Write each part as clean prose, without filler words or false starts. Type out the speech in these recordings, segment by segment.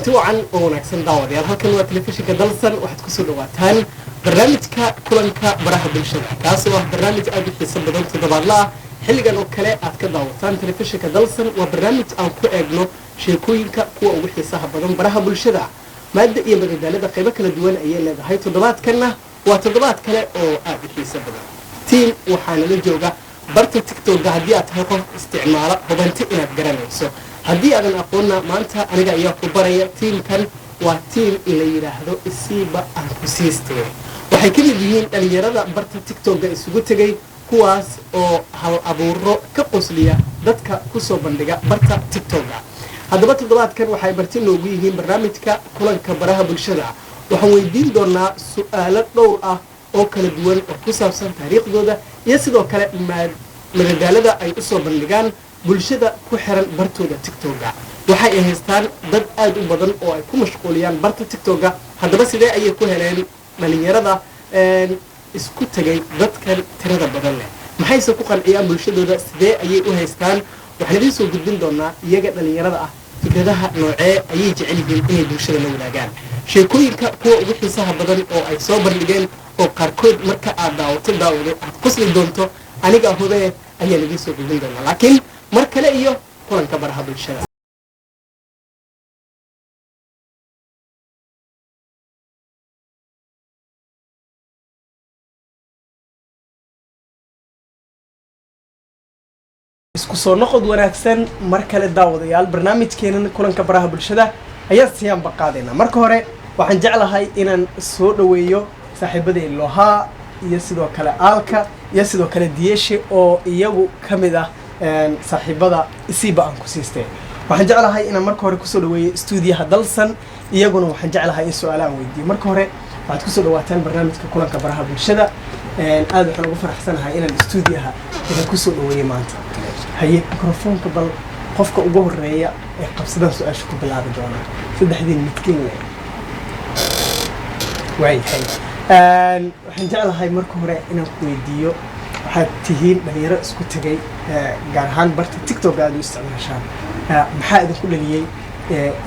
Kulanti wacan oo wanaagsan, daawadayaal. Halkan waa telefishinka Dalsan. Waxaad kusoo dhawaataan barnaamijka Kulanka Baraha Bulshada, kaasoo ah barnaamij aada u xiiso badan, toddobaadla ah, xilligan oo kale aad ka daawataan telefishinka Dalsan. Waa barnaamij aan ku eegno sheekooyinka kuwa ugu xiisaha badan baraha bulshada. Maadda iyo madadaalada qaybo kala duwan ayay leedahay. Toddobaadkanna waa toddobaad kale oo aada u xiiso badan. Tiim waxaana la jooga barta TikToka. Haddii aad tahay qof isticmaala, hubanti inaad garanayso. Haddii aadan aqoonna, maanta aniga ayaa ku baraya. Tiimkan waa tiim la yidhaahdo Isiiba Aan Ku Siistee. Waxay ka mid yihiin dhalinyarada barta TikToka isugu tegay, kuwaas oo hal abuuro ka qosliya dadka kusoo bandhiga barta TikToka. Haddaba toddobaadkan waxay barti noogu yihiin barnaamijka Kulanka Baraha Bulshada. Waxaan weydiin doonaa su-aalo dhowr ah oo kala duwan oo ku saabsan taariikhdooda iyo sidoo kale madadaalada ay usoo bandhigaan bulshada ku xiran bartooda TikToka. Waxay ay haystaan dad aada u badan oo ay ku mashquuliyaan barta TikToka. Haddaba sidee ayay ku heleen dhalinyarada isku tegay dadkan tirada badan leh? Maxayse ku qanciyaan bulshadooda? Sidee ayay u haystaan? Waxaan idiin soo gudbin doonaa iyaga dhalinyarada ah fikradaha noocee ayay jecel yihiin inay bulshada la wadaagaan, sheekooyinka kuwa ugu xiisaha badan oo ay soo bandhigeen, oo qaarkood marka aad daawato, daawado, aad qosli doonto, aniga hubee, ayaan idiin soo gudbin doonaa. Laakiin mar kale iyo Kulanka Baraha Bulshada. Isku soo noqod wanaagsan mar kale, daawadayaal. Barnaamijkeenan Kulanka Baraha Bulshada ayaan siyaanba qaadaynaa. Marka hore waxaan jeclahay inaan soo dhoweeyo saaxiibaday Lohaa iyo sidoo kale Aalka iyo sidoo kale Diyeshe, oo iyagu ka mid ah saaxiibada Isiiba Aan Ku Siistee. Waxaan jeclahay inaan marka hore kusoo dhaweeyo stuudiyaha Dalsan. Iyaguna waxaan jeclahay in su-aala aan weydiiyo. Marka hore waxaad kusoo dhawaataan barnaamijka Kulanka Baraha Bulshada. Aada waxaan ugu faraxsanahay inaan stuudiyaha idin kusoo dhaweeyey maanta. Haye, mikrofoonka bal qofka ugu horeeya ee qabsadaan su-aasha ku bilaabi doonaa. Saddexdiin midkiin le waayahay. Waxaan jeclahay marka hore inaan ku weydiiyo, waxaad tihiin dhalinyaro isku tegay, gaar ahaan barta TikTok aada u isticmaashaan. Maxaa idinku dhaliyey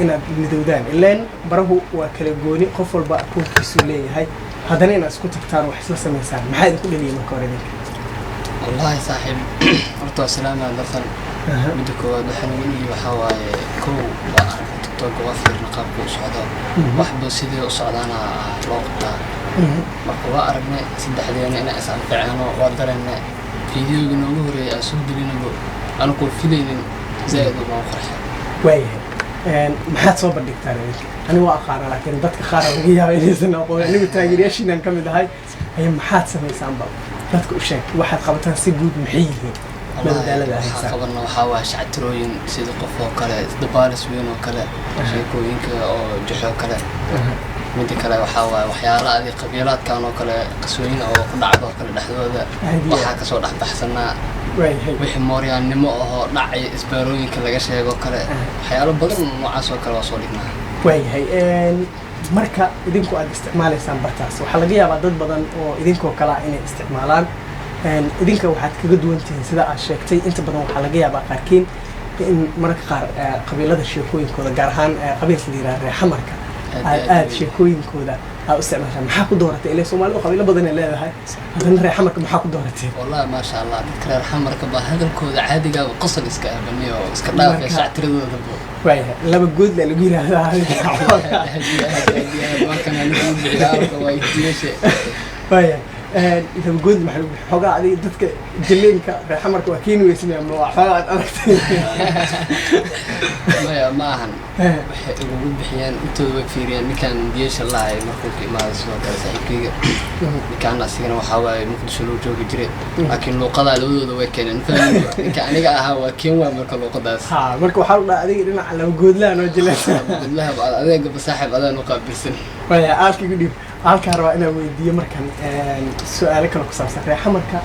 inaad midowdaan? Ileen barahu waa kala gooni, qof walba akoonkiisuu leeyahay, haddana inaad isku tagtaan, wax isla samaysaan, maxaa idinku dhaliyey marka hore idinka? Wallaahi saaxiib, horta waa salaamaya Dalsan. Midda koowaad, waxaa nagu dhigi waxaa waaye, kow waa aragna TikTok, waa fiirna qaabka u socdo, waxba sidee u socdaana loo qabtaa. Marka waa aragnay saddexdeena inaan is anfaceeno, waa dareennay. Fiidiyoga noogu horeeyay aan soo gelinabo anakoo filaynin zaaid umaa qarxay. Waayahay. Maxaad soo bandhigtaan idinka? Anigu waa aqaana, laakiin dadka qaar laga yaaba inaysan aqoon. Anigu taageerayaashiinaan ka mid ahay. Haye, maxaad samaysaan? Bal dadka u sheeg waxaad qabataan si guud, maxay yihiin madadaalada Waxaa haysaan? Qabanna waxaa waaye shactirooyin, sida qof oo kale, dabaalis weyn oo kale, sheekooyinka oo joxoo kale. Midda kale waxaa waaye waxyaala adi qabiilaadkan oo kale, qisooyin oo ku dhacdo oo kale dhexdooda. Aad iyo waxaa kasoo dhexbaxsanaa wixii mooryaannimo ahoo dhacay, isbaarooyinka laga sheego kale, waxyaalo badan noocaas oo kale waa soo dhignaa. Waayahay. Marka idinku aad isticmaalaysaan bartaas, waxaa laga yaabaa dad badan oo idinkoo kale ah inay isticmaalaan. Idinka waxaad kaga duwan tihiin, sida aad sheegtay, inta badan waxaa laga yaabaa qaarkiin in mararka qaar qabiilada sheekooyinkooda, gaar ahaan qabiilka la yidhaha reer Xamarka, Aad aad iyo aad aad. sheekooyinkooda aad u isticmaashaan. Maxaa ku dooratay? Ilaa Soomaalidu qabiilo badan ay leedahay, haddana reer Xamarka maxaa ku dooratay? Wallahi maasha Allah, dadka reer Xamarka baa hadalkooda caadigaaba qosol iska ah, baniyo iska dhaafaya shactiradoodaba. Waayahay, laba good la lagu yidhaahdaa. Aad iyo aad iyo aad iyo aad, markan anigu u bixiyo Aalka waa Diyeshe. Waayahay, laba good maxaa lagu xoogaa adiga dadka jileenka reer Xamarka waa keeni weysmaya ama waa xoogaa aad aragtay? Maya, ma ahan. Waxay igugu bixiyeen intooda way fiiriyeen. Ninkan Diyesha lahay markuu ka imaaday, sidoo kale saaxiibkeyga ninkaan, asigana waxaa waaye Muqdisho loo joogi jiray, laakiin luuqadaa labadooda way keeneen. Fahmi, ninka aniga ahaa waa keen waa marka luuqadaas. Ha, marka waxaa la dhahaa adiga dhinaca laba goodlahan oo jileen. Gudlaha adeegaba saaxiib adaan u qaabilsan. Waaya, Aalka igu dhiib. Aalkaa rabaa inaan weydiiyo markan su-aalo kale ku saabsan reer Xamarka.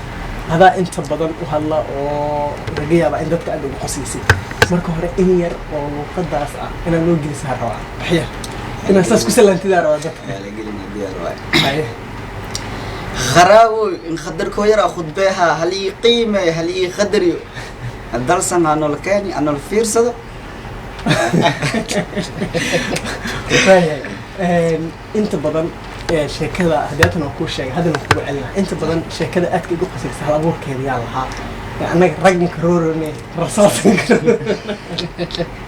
Adaa inta badan u hadla oo laga yaabaa in dadka aad ugu qoslaysid. Marka hore in yar oo luuqadaas ah inaad noo gelisaa rabaa, waxyar inaad saas ku salaantidaa rabaa dadka. Haye. Kharaawoy in khadarkoo yara khudbeeha halii qiime halii qadariyo, Dalsan hanol keeni hanol fiirsado. Waayahay. Inta badan sheekada hadeetan waan kuu sheegay, haddana waan kugu celinaa. Inta badan sheekada aadka igu qasaysa hal abuurkeeda yaa lahaa? Annaga rag makaroorone rasaasan.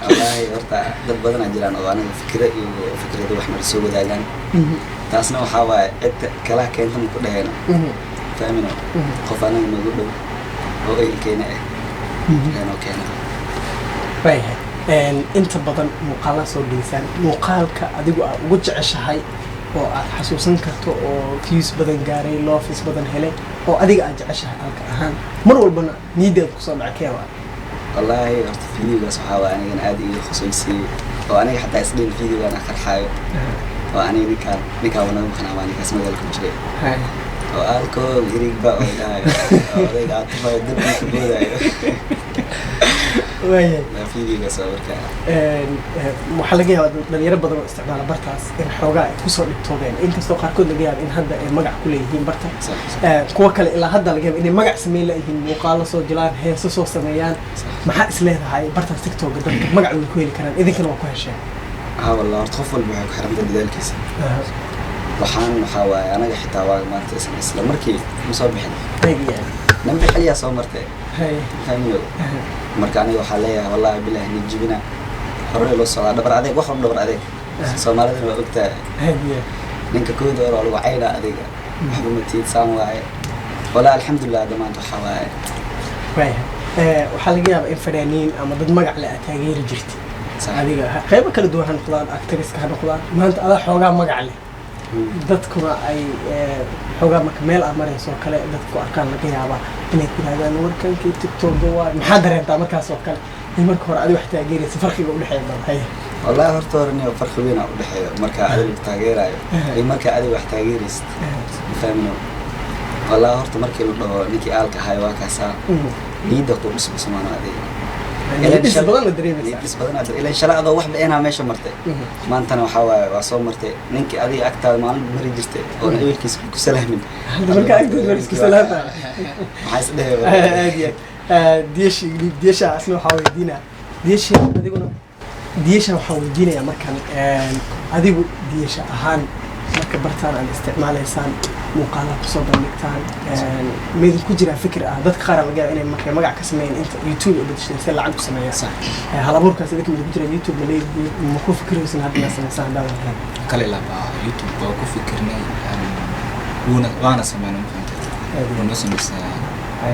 Wallaahi horta dad badanaa jiraan oo anaga fikra iyo fikrado wax nala soo wadaagaan. Taasna waxaa waaye cidda kalaha keenta ma ku dhahayno, fahmino? Qof anaga nagu dhow oo ehelkeena ah ayaa keena. Waayahay. Inta badan muuqaala soo gelisaan, muuqaalka adigu aad ugu jeceshahay oo aad xasuusan karto oo views badan gaaray, loves badan helay, oo adiga aad jeceshahay halka ahaan mar walbana niyaddeeda kusoo dhaca, kee waa? Wallaahi horta videogaas waxaa waaye anigana aad iiga khusaysiiyey oo aniga xataa isdhihin videogaan aan qarxaayo oo aniga ninkaan wanaga maqnaa, waa ninkaas magaalka ku jiray oo aalkoo hirigba oo dhahayo oo odayga aad tufayo darbiga ka boodaayo. Waayahay. Waa videogaas waa markaa. Waxaa laga yaabaa dhalinyaro badan oo isticmaala bartaas in xoogaa ay kusoo dhibtoodeen, inkastoo qaarkood laga yaaba in hadda ay magac ku leeyihiin barta. Sax. Kuwa kale ilaa hadda laga yaaba inay magac sameyn layihiin, muuqaalo soo jilaan, heeso soo sameeyaan. Maxaa is leedahay bartaas TikToka dadka magac way ku heli karaan, idinkana waa ku hesheen? Haa wallah, horta qof walba waxay ku xirantay dadaalkiisa. Waxaa waaye anaga xitaa waa maanta isla markii ma soo bixin. Aad. Nambi xiliyaa soo martay. Hay. Fahmiyo? Marka aniga waxaa leeyahay, wallahi bilahi ni jibina, hore loo socdaa, dhabar adeeg, wax walba dhabar adeeg. Soomaalidana waa ogtahay. Aad iyo. Ninka kooda hore waa lagu caynaa, adiga waxba ma tiid, saan waaye. Walaa alxamdulilah, hadda maanta waxaa waaye. Waayahay. Waxaa laga yaabaa in fanaaniin ama dad magac leh aad taageeri jirtay. Sax. Adiga qaybo kala duwan ha noqdaan, actriska ha noqdaan, maanta adaa xoogaa magac leh, dadkuna ay xoogaa marka meel aad marayso oo kale dadku arkaan laga yaabaa inay ku yidhahdaan warkankii TikToka waa. Maxaa dareentaa markaas oo kale in marka hore adiga wax taageeraysa, farqiga udhexeeya bal haye? Wallahi horta hore niyo farqi weyn aa udhexeeyo marka adiga lagu taageerayo iyo marka adiga wax taageeraysid, ma fahmino? Wallahi horta markii la dhaho ninkii aalka ahaay waa kaasaa, niyadda ku dhismayso adiga. Niyadis badan la dareemaysaa. Niyadis badan aad ilan shalay adoo waxba inaa meesha martay, maantana waxaa waaye waa soo martay ninkii adiga agtaada maalin mari jirtay oona ehelkiisa ku salaamin. Hadda marka agteed mar isku salaama. Maxaa is dhehe? Aad iyo aad. Diyeshi, diyesha asna waxaa weydiinaa, diyesha adiguna, diyesha waxaan weydiinayaa markan, adigu diyesha ahaan marka bartaan aad isticmaalaysaan, muuqaalaha kusoo bandhigtaan, maydin ku jiraa fikir ah dadka qaar laga yaaba inay markay magac ka sameeyeen inta YouTube u bedesheen si lacag u sameeyaan? Sax. Hal abuurkaas idinka ma ku jira? YouTube ma leedihiin? Ma ku fikiraysan hadda inaad samaysaan haddaad lahayn? Kale ilaa YouTube waa ku fikirnay, wuuna waana sameynay, ma fahantay? Wuu noo samaysaa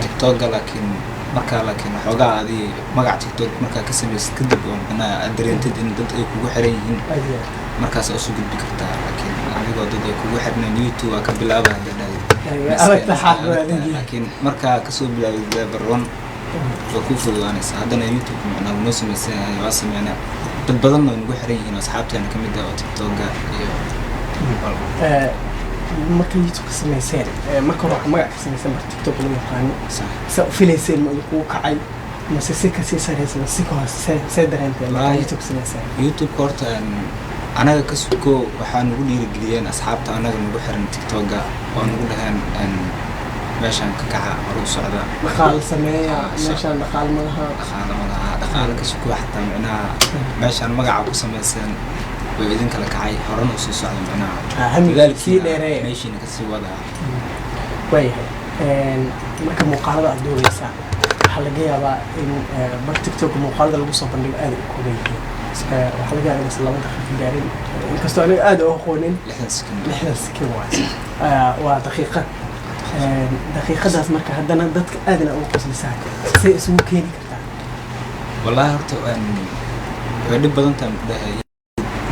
TikToka, laakiin markaa laakiin xoogaa adi magac TikTok markaa ka samaysid kadib oo macnaha aad dareentid in dad ay kugu xiran yihiin, Aad iyo aad. markaas usoo gudbi kartaa. Laakiin adigoo dad ay kugu xirnayn YouTube waa ka bilaaba hadda dhahday. Adag taxaad waa adag. Laakiin markaa kasoo bilaabid level one waa kuu fududaanaysaa. Haddana YouTube macnaha wuu noo samaysan yahay, waa sameynaa, dad badanna way nagu xiran yihiin oo asxaabteena ka mid ah oo TikToka iyo Marka YouTube ka samayseen, marka hore waxaa magac ka samayseen marka TikTok loo yaqaano. Sax. Saa u filayseen ma idinkugu kacay mase si kasii saraysa mase si ka hoose? See dareenteen markaa Wallaahi. YouTube ka samayseen? YouTube horta anaga ka suko waxaa nagu dhiirigeliyeen asxaabta anaga nagu xiran TikToka oo nagu dhaheen meeshaan ka kaca, hore u socda. Dhaqaal sameeya meeshaan, dhaqaal ma laha. Dhaqaale ma laha, dhaqaale ka suko xataa micnaha meeshaan magaca ku samayseen way idin kala kacay, horena usii socda micnaha. Hamiga Dadaalkiina sii dheereeya. Meeshiina kasii wadaa. Waayahay. Marka muuqaalada aad duubaysaan waxaa laga yaabaa in bar TikTok muuqaalada lagu soo bandhigo aad u kooban yihiin. Waxaa laga yaabaa inaysan 2 daqiiqo gaarin, inkastoo aniga aad u aqoonin. 60 second. 60 second waay. Waa daqiiqad. Daqiiqadaas marka haddana dadka aadna ugu qoslisaan, say isugu keeni kartaa? Wallaahi horta way dhib badan tahay mudhahay,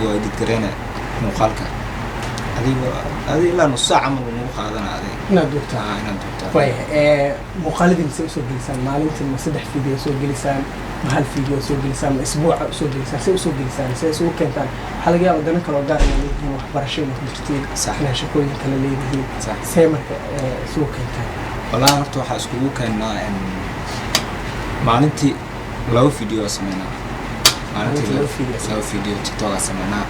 waa edit-gareyna muuqaalka adiga adi ilaa nus saac camal uu nagu qaadana adiga. Inaad duubtaa? Aa, inaad duubtaa. Waayahay. Muuqaaladii mise usoo gelisaan maalintii? Ma saddex video soo gelisaan, ma hal video soo gelisaan, ma isbuuca usoo gelisaan? See usoo gelisaan, see isugu keentaan? Waxaa laga yaaba dana kaloo gaar inaad leedihiin, waxbarasho inaad ku jirtiin, Sax. inaad shaqooyin kale leedihiin. Sax. See marka isugu keentaan? Wallaahi horta waxaa iskugu keennaa maalintii laba video sameynaa maalintii. Maalintii laba video. Laba video TikTok aa sameynaa.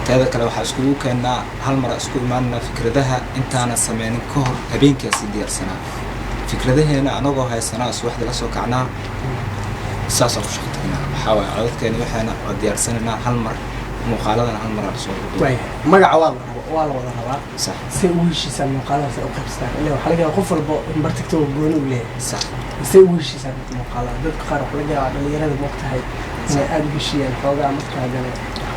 Teeda kale waxaa iskugu keennaa hal mar isku imaanaa fikradaha intaana sameynin ka hor, habeenkaa sii diyaarsanaa fikradaheena anagoo haysanaa, subaxdii la soo kacnaa. Saasoo ku shaqo tagnaa. Waxaa waaye codadkeeni waxaana waa diyaarsanaynaa hal mar, muuqaaladana hal mar aa lasoo duubay. Waayahay, magaca waa la rabo, waa la wada rabaa. Sax. Say ugu heshiisaan muuqaaladaas ay u qaybsataan? Ilaa waxaa laga yaabaa qof walba in bar TikTok gooni uu leeyahay. Sax. Say ugu heshiisaan muuqaalada? Dadka qaar waxaa laga yaabaa dhalinyarada moogtahay inay aada u heshiiyaan xoogaa, marka haddana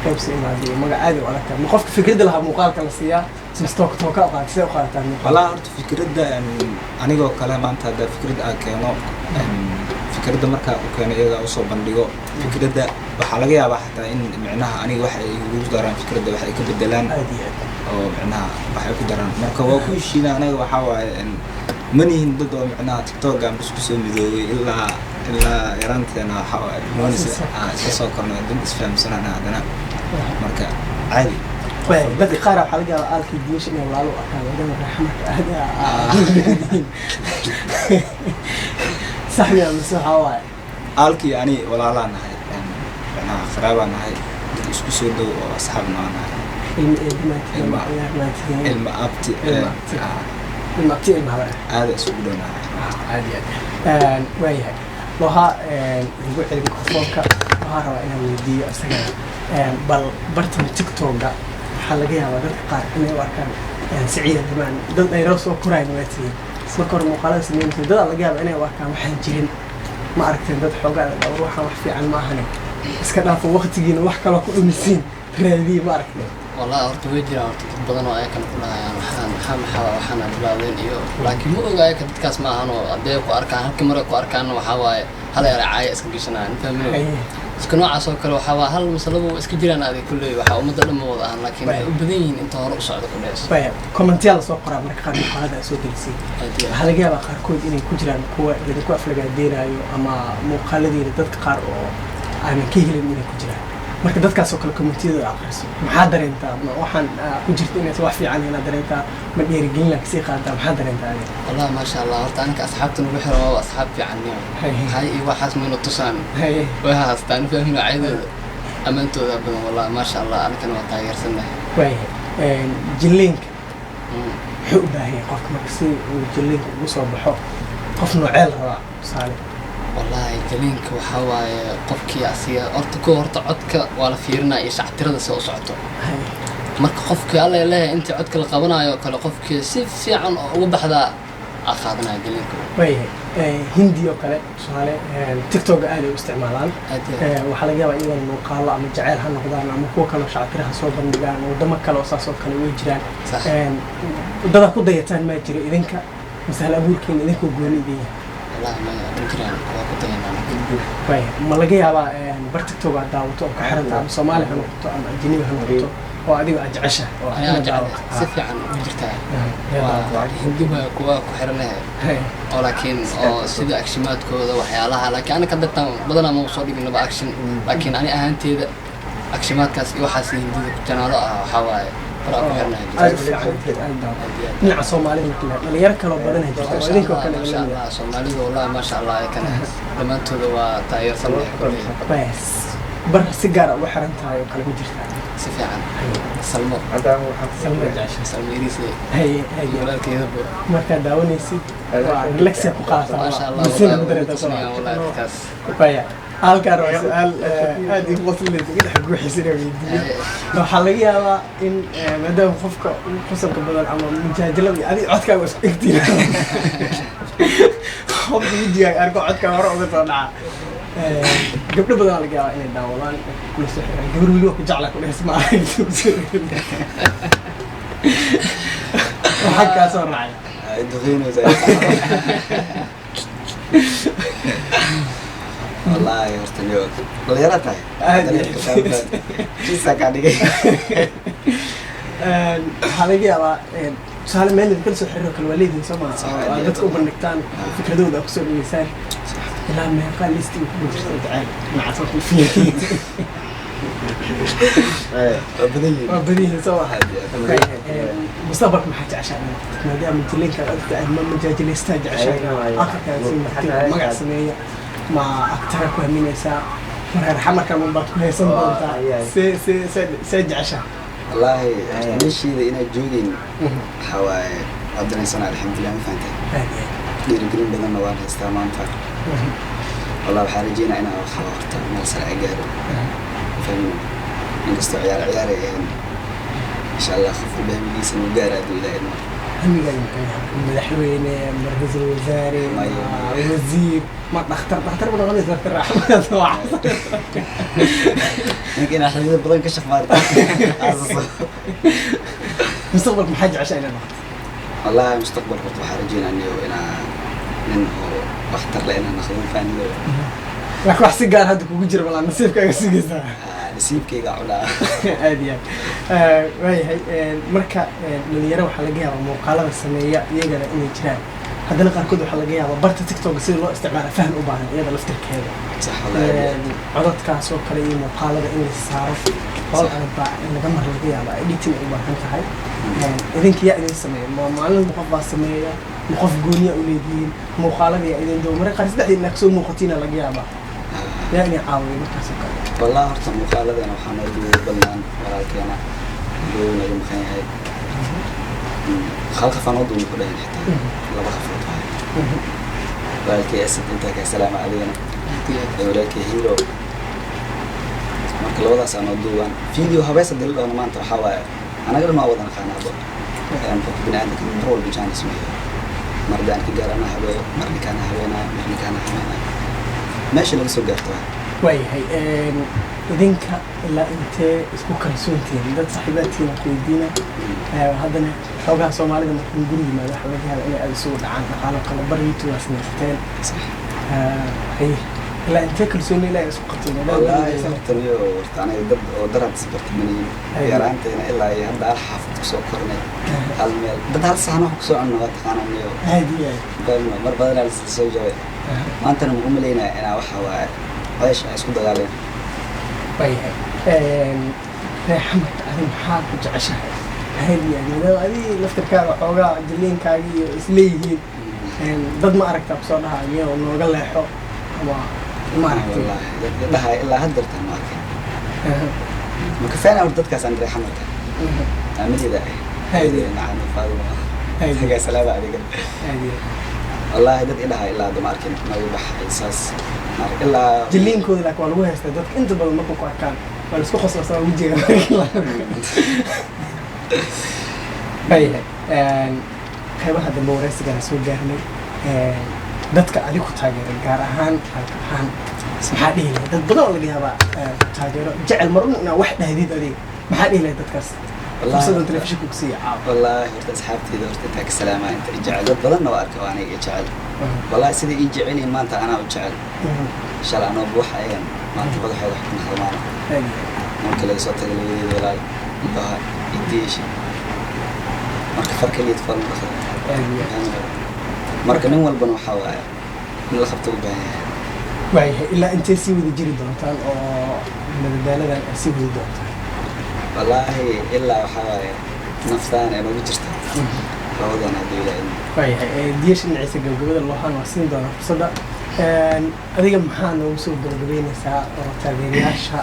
qaybsi imaado iyo magac aad u adag tahay. Ma qofka fikradda lahaa muuqaalka la siiyaa mise tooka tooka u qaata? Sidee u qaadataan muuqaalka? Walaa horta fikradda anigoo kale maanta haddaa fikrad aan keeno, fikradda markaa u keeno iyagaa usoo bandhigo fikradda, waxaa laga yaabaa xataa in micnaha aniga waxa ay igu daraan fikradda, wax ay ka bedelaan Aad iyo aad. oo micnaha wax ay ku daraan. Marka waa ku heshiina. Anaga waxaa waaye ma nihin dad oo micnaha TikTok aan bas kusoo midoobay. Ilaa yaraanteena waxaa waaye noonis aan iska soo kornay, dad isfahamsanana haddana, marka caadi. Waay, dadka qaar waxaa laga yaabaa aalkii diisha inay walaalo u arkaan, maadaama reer Xamarka aad sax miyaa mise waxaa waaye? Aalkii ani walaalaa nahay, micnaha qaraabaa nahay, dad isku soo dhow oo asxaabna waa nahay. Ilma eedmaatihiin? Ilma. Ilmaatihiin? Ilma abti. Ilma abti. Ilma abti, ilma habar. Aada isugu dhownahay. Aad iyo aad. Waayahay, loha igu celi mikrofoonka. Waxaan rabaa inaan weydiiyo isagana bal bartan TikToka waxaa laga yaabaa dadka qaar inay u arkaan siciida dhamaan dad dhalinyaro soo korayn waa tihiin. Marka hore muuqaalada sameynaysa dadaa laga yaabaa inay u arkaan waxaan jirin. Ma aragteen dad xoogaa dhawr waxaan wax fiican ma ahane, iska dhaafo, waqtigiina wax kaloo ku dhumisiin raadiye, ma aragteen? Wallahi horta way jiraan horta dad badan oo ayakana ku dhahayaan waxaan maxaa maxaa waxaan aad bilaawdeen iyo, laakiin ma oga ayaka dadkaas ma ahan oo haddee ku arkaan halkii mar ay ku arkaanna waxaa waaye hal yar caaya iska gashanayaan, fahmin? Iska noocaas oo kale waxaa waa hal masalaba waa iska jiraan adig kulley, waxaa ummadda dhan ma wada ahan, laakiin waxay u badan yihiin inta hore u socda ku dhehayso. Waya, commentiyaa lasoo qoraa marka qaar muuqaalada aad soo gelisay. Aad iyo aad. Waxaa laga yaabaa qaarkood inay ku jiraan kuwa idinku aflagaadeynaayo ama muuqaaladiina dadka qaar oo aanan ka helin inay ku jiraan. Marka dadkaasoo kale commentiyadooda aqriso, maxaa dareentaa? Ma waxaan ku jirta inaysan wax fiican inaad dareentaa? Ma dhiirigelina kasii qaadaa? Maxaa dareentaa adiga? Wallahi maasha Allah, horta aniga asxaabta nagu xiran waa asxaab fiican niyo. Hay iyo waxaas mayna tusaan. Way haastaan, fahmin, caydooda ammaantooda badan. Wallahi maasha Allah, anigana waa taageersannahay. Waayahay, jilliinka muxuu u baahan yahay qofka marka si uu jilliinka ugu soo baxo? Qof noocee la rabaa tusaale? Wallahi jaliinka waxaa waaye qofkii asiga horta ko horta codka waa la fiirinaya iyo shactirada si u socoto. Marka qofkii alla leeyahay intii codka la qabanayo oo kale, qofkii si fiican oo uga baxdaa aa qaadanaya jaliinka. Waayahay, Hindi oo kale tusaale TikTok aad ay u isticmaalaan. Aad iyo aad. Waxaa laga yaabaa iyadan muuqaalo ama jaceyl ha noqdaan ama kuwa kaloo shactiraha soo bandhigaan, wadamo kale oo saas oo kale way jiraan. Sax. Wadada ku dayataan maa jiro idinka mise hal abuurkiina idinkoo gooni idin yahay? Wallahi maya, ma jiraan, waa ku dayanaa. Waayahay, ma laga yaabaa bar TikTok aad daawato oo ka xiranta, ama Soomaali ha noqoto ama ajnabi ha noqoto, oo adiga aad jeceshahay oo aad Anigaa inaad jecel daawato? Si fiican u jirtaa. Waa Hindi waa kuwa ku xiran oo laakiin oo sida akshimaadkooda waxyaalaha, laakiin aniga dadtan badanaa ma soo dhiginaba action, laakiin ani ahaanteeda akshimaadkaas iyo waxaas Hindida janaalo ah waxaa waaye baraa ku xiranahay. Aad u fiican aad daawato. Dhinaca Soomaalida marka la dhalinyaro kaloo badan jirta oo idinkoo kale Maasha la mid ah. Allah, Soomaalidu wallahi maasha Allah, ayakana dhammaantooda waa taageersan kulley. Waayahay, bar si gaar ah ugu xiran tahay oo kale ma jirtaa? Si fiican, Salmo. Salmo jeceshahay? Salmo Irise. Haye haye. Walaalkeedaba. Markaad daawanaysid waa relaxia ku qaadataa? Maasha Allah. Nasiina ku wallahi dareetaa? tusnayaan wallahi dadkaas. Waya, halkaan waa su-aal aad ii qoslaysa, iga dhex guuxaysa inaan weydiiyo. Waxaa laga yaabaa in maadaama qofka ugu qosolka badan ama mujaajilada iyo adiga codkaaga isku egtiin, qofka wejigaaga arko codkaaga hore uga soo dhaca. Gabdho badan laga yaabaa inay daawadaan kula soo xiraan, gabar weli waa ku jeclaa ku dhees ma ahayn, waxaa kaa soo raacay? Duqeynaysa wallaahi horta niyo dhalinyaro tahay. Aad iyo aad. Kiisaa kaa dhigay. Waxaa laga yaabaa tusaale meel idin kala soo xiriiro kale waa leedihin soo maa Sax, oo aad dadka u bandhigtaan fikradooda aad kusoo dhaweysaan. Ilaa meeqa listi kugu jirta jacayl dhinacaas marka la fiiriyo? Waa badan yihiin. Waa badan yihiin soo maha? Aad iyo aad. Mustaqbalka maxaa jeceshaa inaad noqoto, maadaama jilinka dadka aad ma majaajilaystaa jeceshaa, akhirkaa si marti magac sameeya, ma agtara ku haminaysaa, mareer xamarkan unbaad ku haysan doontaa? See jeceshaa? Wallaahi horta meeshiida inaad joogeyn waxaa waaye waa danaysana, alxamdulilah, ma fahantay? Aad iyo aad. Dhiirigelin badanna waan haystaa maanta. Wallah, waxaa rajeynaa inaan wax horta meel sare ay gaaro, fahmin? Inkastoo ciyaar ciyaar ay ahayn, insha Allah qof walba hamigiisa inuu gaaro hadduu Ilaahay idmo. Hamigaaga muxuu yahay? Madaxweyne ma ra-iisul wasaare ma Maya. wasiir ma dhakhtar? Dhakhtar ma noqonaysa dhakhtar Axmed waa Ninka inaa xidhiidho badan ka shaqmaarta. Mustaqbalka maxaa jeceshaa inaad noqoto? Wallahi, mustaqbalka horta waxaa rajeynaa niyo inaa nin oo waxtar leh inaan noqdo, fahmiyo? Laakiin wax si gaar hadda kugu jira balaa nasiibkaaga sugaysaa? Nasiibkayga cunaa. Aad iyo aad, waayahay. Marka dhalinyaro waxaa laga yaabaa muuqaalada sameeya iyagana inay jiraan, haddana qaarkood waxaa laga yaabaa barta TikTok sida loo isticmaala faham u baahan iyada laftirkeeda. Sax, wallahi. Codadkaas oo kale iyo muuqaalada in la saaro howl adag baa in laga mar laga yaabaa editing ay u baahan tahay. Idinka yaa idin sameeya? Ma maalin qof baa sameeya, ma qof gooniya u leedihiin? Muuqaalada yaa idin doow? Marka qaar saddexdii inaad kasoo muuqatiina laga yaabaa. Yaa idin caawiya markaas oo kale? Wallahi, horta muuqaaladana waxaa noo duuba badnaan walaalkeena duu naga maqan yahay. Hal qof aa noo duuba ku dhahan, xitaa laba qofood waaye. Walaalkay Asad, intaa kaa salaama adigana, iyo walaalkay Hero. Marka labadaas aa noo duubaan video habees hadii la dhahno. Maanta waxaa waaye anaga dhan waa wada naqaanaabo. Qofka biniaadamka mar walba jaanis ma helo. Mar daan ka gaarana habeeyo, mar ninkaana habeenaayo, mar ninkaana habeenaayo, meesha laga soo gaarto waay. Waayahay. Idinka ilaa intee isku kalsoontihiin? Dad saaxiibaadkiina ku weydiina. Haddana xoogaha Soomaalida markuu guri yimaado waxaa laga yaabaa inay aada isugu dhacaan dhaqaalo kale. Bar YouTube waa samaysateen. Sax. Haye, ilaa intee kalsooni ilaa isku qabteen? Wallaahi, horta niyo, horta aniga dad oo daraad isbarta manihin. Yaraanteena ilaa iyo hadda hal xaafad kusoo kornay, hal meel, dad hal saxan wax kusoo cunno, waa taqaanaa niyo. Aad iyo aad. Fahmno, mar badanaa la soo jabay. Maantana muxuu malaynaya inaa waxa waaye ceesh ay isku dagaaleen. Waayahay. Reexamarka adi maxaa ku jeceshahay? Aad iyo aad, maadaama adi laftirkaaga xoogaa jiliinkaaga iyo isleeyihiin, dad ma aragtaa kusoo dhaha miyo nooga leexo ama ma aragtay? Wallaahi, dad dhahay ilaa had dartaa ma arkin. Ma kafaana horta dadkaas aan reexamarka aamadeeda ah. Haye. Nacam, Faaduma. Haye. Hagaa salaama adiga. Aad iyo aad. Wallaahi, dad idhaha ilaa hadda ma arkin, nagu baxay saas ma arkin ilaa. Jiliinkooda laakiin waa lagu haystaa dadka inta badan markuu ku arkaan, waa la isku qoslaa wejiga markii la arko. Waayahay. Qeybaha dambe wareysigana soo gaarnay. Dadka adiga ku taageeray gaar ahaan halka ahaan maxaa dhihi lahayd? Dad badan oo laga yaabaa ku taageero jecel mar un inaa wax dhahdid adiga, maxaa dhihi lahayd dadkaas fursadan telefishinka ku siiya caawa? Wallaahi, horta asxaabteyda horta intaa ka salaama, inta i jecel. Dad badanna waa arka oo aniga i jecel. Wallaahi, sida ii jecel yihiin maanta anaa u jecel. Shalay anoo buuxa ayaan maanta madaxooda wax ku naqdamaana. Marka laga soo tago labadeeda walaal Baha iyo Diyeesha, marka far kaliya fal ma dhaqdo. Marka nin walbana waxaa waaye in la qabto u baahan yahay. Waayahay. Ilaa intee sii wada jiri doontaan oo madadaaladan aad sii wadi doontaan? Wallaahi, ilaa waxaa waaye naftaan ay noogu jirta labadeena hadduu Ilaahay idmo. Waayahay. Diyeesha dhinaciisa gabagabada loohaan waa siin doonaa fursadda. Adiga maxaa noogu soo gabagabeynaysaa oo taageerayaasha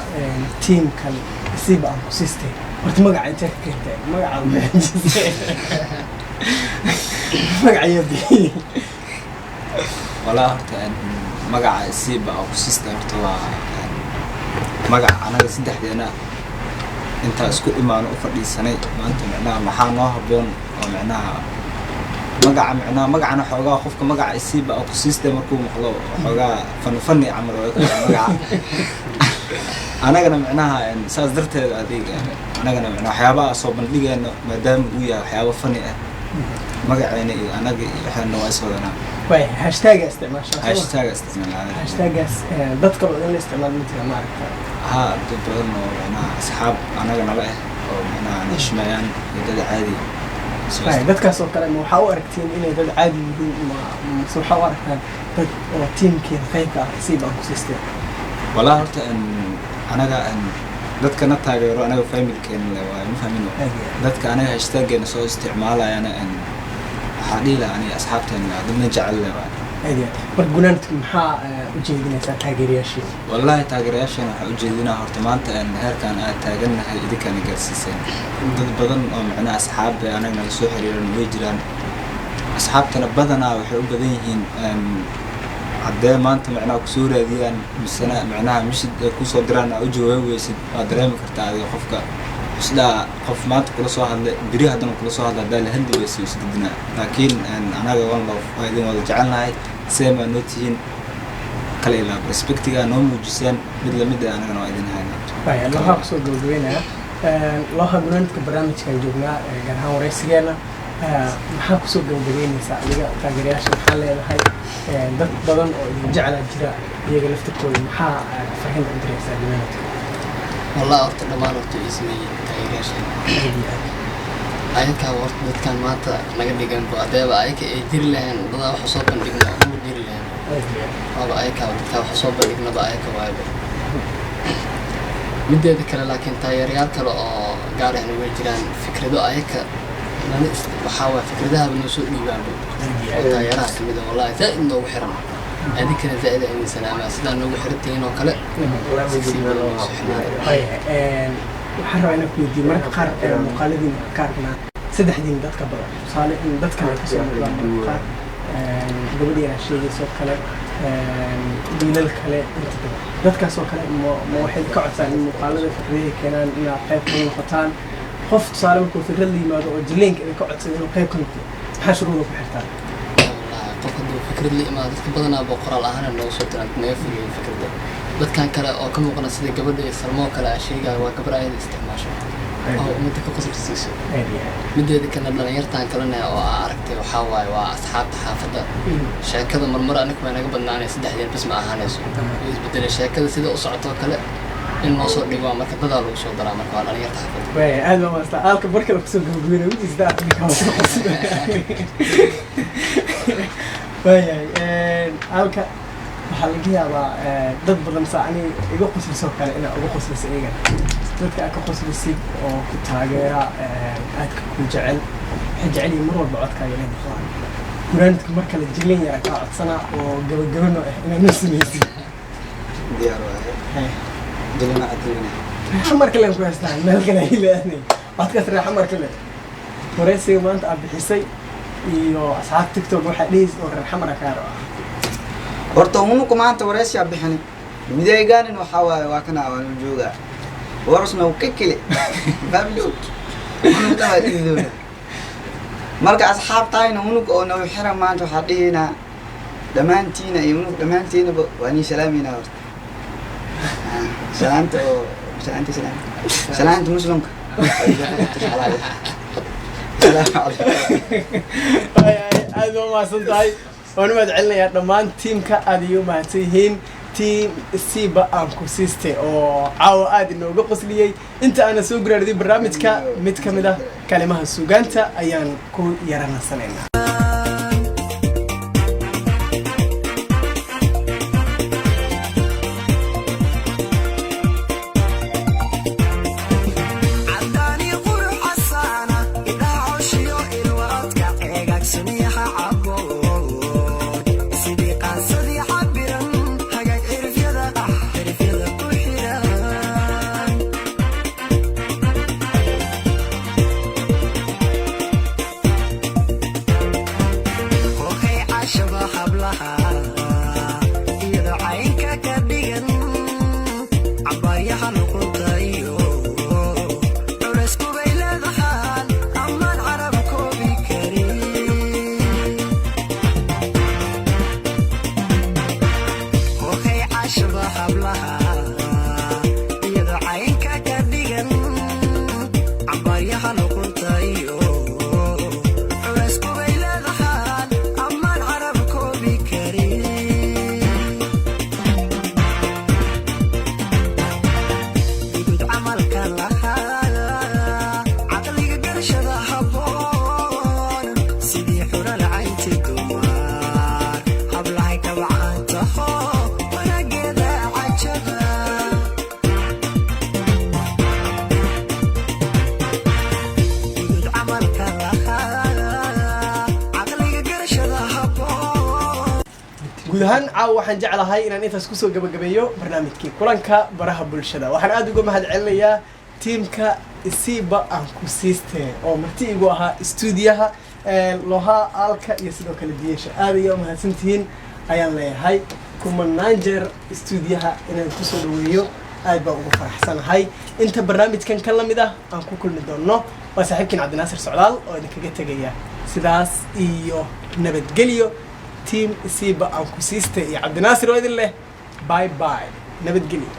tiimkan isiiba aan ku siistay? Horta magaca intee ka keentay? Magaca maxajisay? Magaca ayaa bixiyey? Walaa, horta magaca isiiba oo kusista horta waa magac anaga saddexdeena intaa isku imaano u fadhiisanay maanta. Micnaha maxaa noo habboon oo micnaha magaca, micnaha magacana xoogaa qofka magaca isiiba oo kusiista markuu maqlo xoogaa fani fani camal waa ka magaca. Anagana micnaha saas darteed adiga anagana micnaha waxyaabaha soo bandhigeena maadaama uu yahay waxyaabo fani ah, magaceena iyo anaga iyo waxaana waa is wadanaa. Waayahay. Hashtagga isticmaashaa soo ma? Hashtagga isticmaalaa. Hashtaggaas dad kaloo in la isticmaalo ma jira, ma aragtaa? Haa, dad badan oo micnaha asxaab anaga nala ah oo micnaha na xushmeeyaan iyo dad caadi soo. Waayahay. Dadkaas oo kale ma waxaa u aragtiin inay dad caadi yihiin, ma mise waxaa u aragtaan dad oo tiimkiina qaybka ah isiiba aan ku siisteen? Walaa, horta anaga dadka na taageero anaga familkeena le waaye, ma fahmino? Aad iyo aad. Dadka anaga hashtaggeena soo isticmaalayana waxaa dhihi lahaa aniga asxaabteena le, dadna jecel le waaye. Aad iyo aad. Marka gunaanadka maxaa u jeedinaysaa taageerayaashiina? Wallaahi, taageerayaasheena waxaa ujeedinaa horta maanta heerkan aad taagannahay idinkaana gaarsiiseen. Dad badan oo micnaha asxaab eh anaga nala soo xiriiran way jiraan. Asxaabtana badanaa waxay u badan yihiin Haddee maanta macnaha kusoo raadiyaan misena macnaha mishid ay kusoo diraan aa u jawaabi weysid, waa dareemi kartaa adiga. Qofka isdhaa qof maanta kula soo hadlay, beri haddana kula soo hadla, haddaa la hadli weysa isdidina. Laakiin anaga One Love waa idin wada jecelnahay, seemaa noo tihiin kala ilaaba respectiga noo muujiseen mid lamid ah anagana waa idin haynaa. Waaya, Loha kusoo gabagabeynaya. Loha, gunaanidka barnaamijkan joognaa, gaar ahaan waraysigeena. Maxaa kusoo gabagabeynaysaa adiga? Taageerayaasha maxaa leedahay? Dad badan oo idin jeclaa jira, iyaga laftirkooda maxaa fariinta u diraysaa gunaanidka? Wallah, horta dhammaan horta ii sameeyeen taageerayaasheena. Aad iyo aad. Ayakaaba horta dadkan maanta naga dhiganba, adeeba ayaka ay jiri lahayn dadaa waxa soo bandhigna ma jiri lahayn. Aad iyo aad. Waaba ayakaaba dadkaa waxa soo bandhignaba ayaka waayba. Mideeda kale laakiin taageerayaal kale oo gaar ahna way jiraan, fikrado ayaka nala waxaa waay fikradahaba noo soo dhiibaanba oo taageeraha kamid ah, wallahi zaaid noogu xiran. Adinkana zaaid aan idin salaamaa, sidaa noogu xirantihiin oo kale si badan noo soo xirnaada. Waaya, waxaan rabaa inaan ku weydiiyo, mararka qaar muuqaaladiina waxaan ka aragnaa saddexdiin dadka badan, tusaale in dad kale ay kasoo muuqdaan mararka qaar, gabadhii aad sheegayso kale, wiilal kale inta badan. Dadkaas oo kale ma waxay ka codsaan in muuqaalada fikradahay keenaan inaad qayb ka noqotaan? Qof tusaale markuu fikrad la yimaado oo jileenka idin ka codsada inuu qayb ka noqdo, maxaa shuruuda ku xirtaan? Wallaahi, qof hadduu fikrad la imaado, dadka badanaaba qoraal ahaan noogu soo diraan, naga fogeeyo fikradda. Dadkan kale oo ka muuqana sida gabadha iyo Salmo oo kale aan sheegayo waa gabar ayada isticmaasho oo ummadda ka qosol siiso. Aad iyo aad. Mideeda kalena dhalinyartan kalena oo aa aragtay waxaa waaye waa asxaabta xaafadda. Sheekada marmar aniga way naga badnaanay, saddexdeen bas ma ahaanayso, way isbedelay sheekada sida u socotoo kale in loo soo dhigo, marka dadaa lagu soo daraa, marka waa dhalinyarta xaafadda. Waaya, aad baa maastaa aalka bar kale kusoo gabagabeynaya wijiisda Afrika waa soo qosla. Waayahay, halka waxaa laga yaabaa dad badan saa ani iga qoslisoo kale inaa uga qosliso iyagana. Dadka aad ka qoslisid oo ku taageera, aadka ku jecel, waxay jecel yihiin mar walba codkaaga inay maqlaan. Gunaanidka mar kale jilin yara kaa codsanaa oo gabagabano ah inaad noo samaysid. Diyaar waaye, jilina cadilina. Xamar kale ku haystaan, meel kale ay leedahay codkaas reer Xamar kale. Wareysiga maanta aad bixisay iyo asxaab TikTok waxaa dhehaysid oo reer Xamara kaa raba. Horta unuku maanta wareysiyaa bixini mideegaanin waxaa waaye waa kana waanu joogaa warasna uu ka kele family unug waa idoona. Marka asxaabtayna unug oo nagu xiran maanta waxaa dhihinaa dhammaantiina iyo unug dhammaantiinaba waa nii salaameynaa. Horta salaanta oo salaanta salaanta salaanta muslimka. Salaamu calaykum. Waayahay, aad baa umahadsan tahay, waan u mahad celinayaa dhammaan tiimka. Aad ayay u mahadsan yihiin tiim Siba aan ku siiste oo caawa aad inooga qosliyey. Inta aanan soo guraadin barnaamijka, mid ka mid ah kalimaha suugaanta ayaan ku yaranasanaynaa. Caddaani qurxasaana indhaha coshiyo ilwaadka ceegaagsanyaha caboon sidii qaansadii cabiran hagaag cirifyada ah cirifyada ku xiran. Hoohay cashaba hablaha iyadoo caynka ka dhigan cabaaryaha luqunta iyo culaysku bay leedahaan ammaan carab koobi karin. Hoohay cashaba hablaha iyadoo caynka ka dhigan cabaaryaha luqunta iyo culaysku bay leedahaan ammaan carab koobi karin. Gud camalka lahaa caqliga garashada habboon sidii xural caynti dumar hablahay kabacaantaho wanaageeda cajaba. Gud camalka lahaa caqliga garashada habboon. Guud ahaan caawa waxaan jeclahay inaan intaas kusoo gabagabeeyo barnaamijkii kulanka baraha bulshada. Waxaan aada uga mahad celinayaa tiimka Isiba aan ku siiste oo marti igu ahaa stuudiyaha, Loha, Alka iyo sidoo kale Diyesha. Aad ayaa umahadsantihiin. Ayaan leeyahay kumanaan jeer istuudiyaha inaan kusoo dhaweeyo. Aad baan ugu faraxsanahay. Inta barnaamijkan ka lamid ah aan ku kulmi doonno, waa saaxiibkiin Cabdinaasir Socdaal oo idinkaga tegaya sidaas iyo nabadgelyo. Team Isiiba aan ku siistay iyo Cabdinaasir oo idin leh bye bye, nabadgelyo.